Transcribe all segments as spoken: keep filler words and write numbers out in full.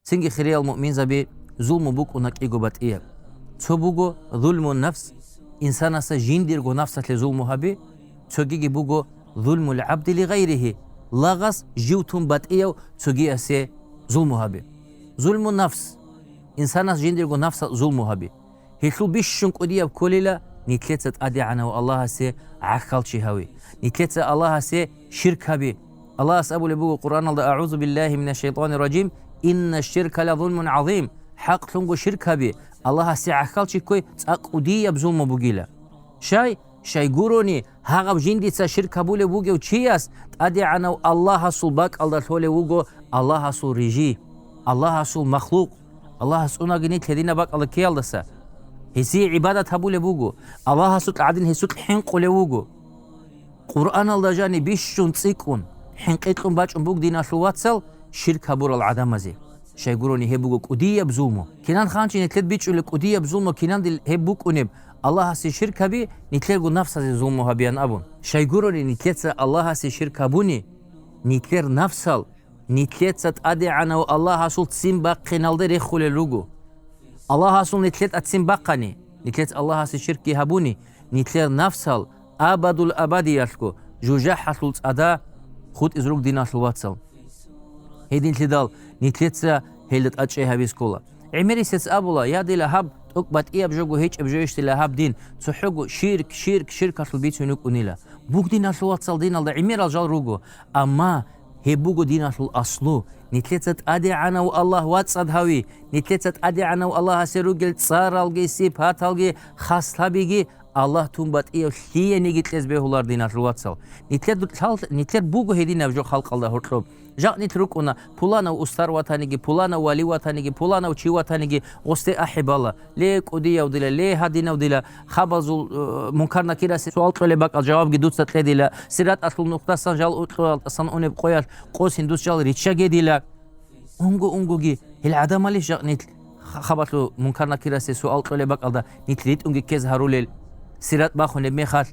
Цинги, хириял муъминзаби, зулму букӀуна кӀиго батӀияб. Цо буго зулму нафс, инсанасда жиндирго нафсалъе зулму гьаби, цогиги буго зулмул гӀабди ли гъайрихи, лагъас жив тун батӀияв цогиясе зулму гьаби. Зулму нафс, инсанас жиндирго нафсалъ зулму гьаби. Гьелъул бищун кӀудияб кколила нилъеца ТӀадегӀанав Аллагьасе гӀахьалчи гьави, нилъеца Аллагьасе ширк гьаби. Аллагьас абулеб буго Къуръаналда: «АгӀузу биллагьи минаш шайтанир ражим, инна ширка ла зулмун гӀазим». ХӀакълъунго ширк гьаби, Аллагьасе гӀахьалчи ккой цӀакъ кӀудияб зулму бугила. Щай? Щайгурони, гьагъаб жиндица ширк гьабулев вугев чияс ТӀадегӀанав Аллагьасул бакӀалда лъолев вуго Аллагьасул рижи, Аллагьасул махлукъ. Аллагьас цӀунаги нилъ гьединаб бакӀалда ккеялдаса. Гьесие гӀибадат гьабулеб буго, Аллагьасукь гӀадин гьесукь хӀинкъулев вуго. Къуръаналда жаниб бищун цӀикӀкӀун, хӀинкъи кьун бачӀун буго, диналъул вацал, ширк гьабурал гӀадамазе. Щайгурони, гьеб буго кӀудияб зулму. Кинан ханчи нилъер бичӀчӀулеб кӀудияб зулму кинандил гьеб букӀунеб, Аллагьасе ширк гьаби, нилъерго нафсазе зулму гьабиян абун. Щайгурони, нилъеца Аллагьасе ширк гьабуни, нилъер нафсал нилъеца ТӀадегӀанав Аллагьасул ццин бахъиналде рехулел руго. Аллагьасул нилъер тӀад ццин бахъани, нилъеца Аллагьасе ширкги гьабуни, нилъер нафсал абадул абадиялъго жужахӀалъул цӀада хутӀизе руго, диналъул вацал. Гьединлъидал нилъеца гьелда тӀадчӀей гьабизе ккола. ГӀемерисец абула: «Я, дила гьаб тӀокӀ батӀияб жого гьечӀеб жойищ дила гьаб дин, цохӀого ширк, ширк, ширкалъул бицун вукӀунила». Буго, диналъул вацал, диналда гӀемерал жал руго, амма гьеб буго диналъул аслу. Нилъеца ТӀадегӀанав Аллагь вацӀцӀад гьави, нилъеца ТӀадегӀанав Аллагьасе ругел цӀаралги, сипаталги, хаслъабиги Аллагь тун батӀияв лъиениги кьезе бегьулар, диналъул вацал. Нилъер ду-, лъал-, нилъер буго гьединаб жо халкъалда гьоркьоб. Жакъ нилъ рукӀуна, пуланав устар ватаниги, пуланав вали ватаниги, пуланав чи ватаниги, гъосде ахӀи бала. Ле, кӀудияв дила, ле, гьадинав дила, хабазул, э, Мункар-Накирасе суал кьолеб бакӀал жавабги дуца кьедила, Сираталъул нухдасан жал укьуялдасан унеб къоялъ къосин дуца жал риччагедила. Унго-унгоги, гьел гӀадамалищ жакъ нилъ ха-, хабалъул Мункар-Накирасе суал кьолеб бакӀалда нилъ ритӀунги ккез гьарулел, Сират бахунеб мехалъ,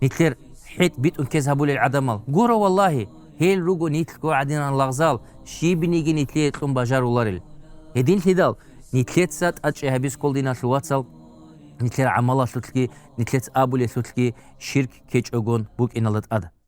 нилъер хӀетӀ битӀун ккез гьабулел гӀадамал? Гуро, валлагьи, гьел руго нилъго гӀадинан лагъзал, щибниги нилъее кьун бажаруларел. Гьединлъидал, нилъеца тӀадчӀей гьабизе ккол, диналъул вацал, нилъер гӀамалалъулъги, нилъеца абулелъулъги ширк ккечӀогон букӀиналда тӀад.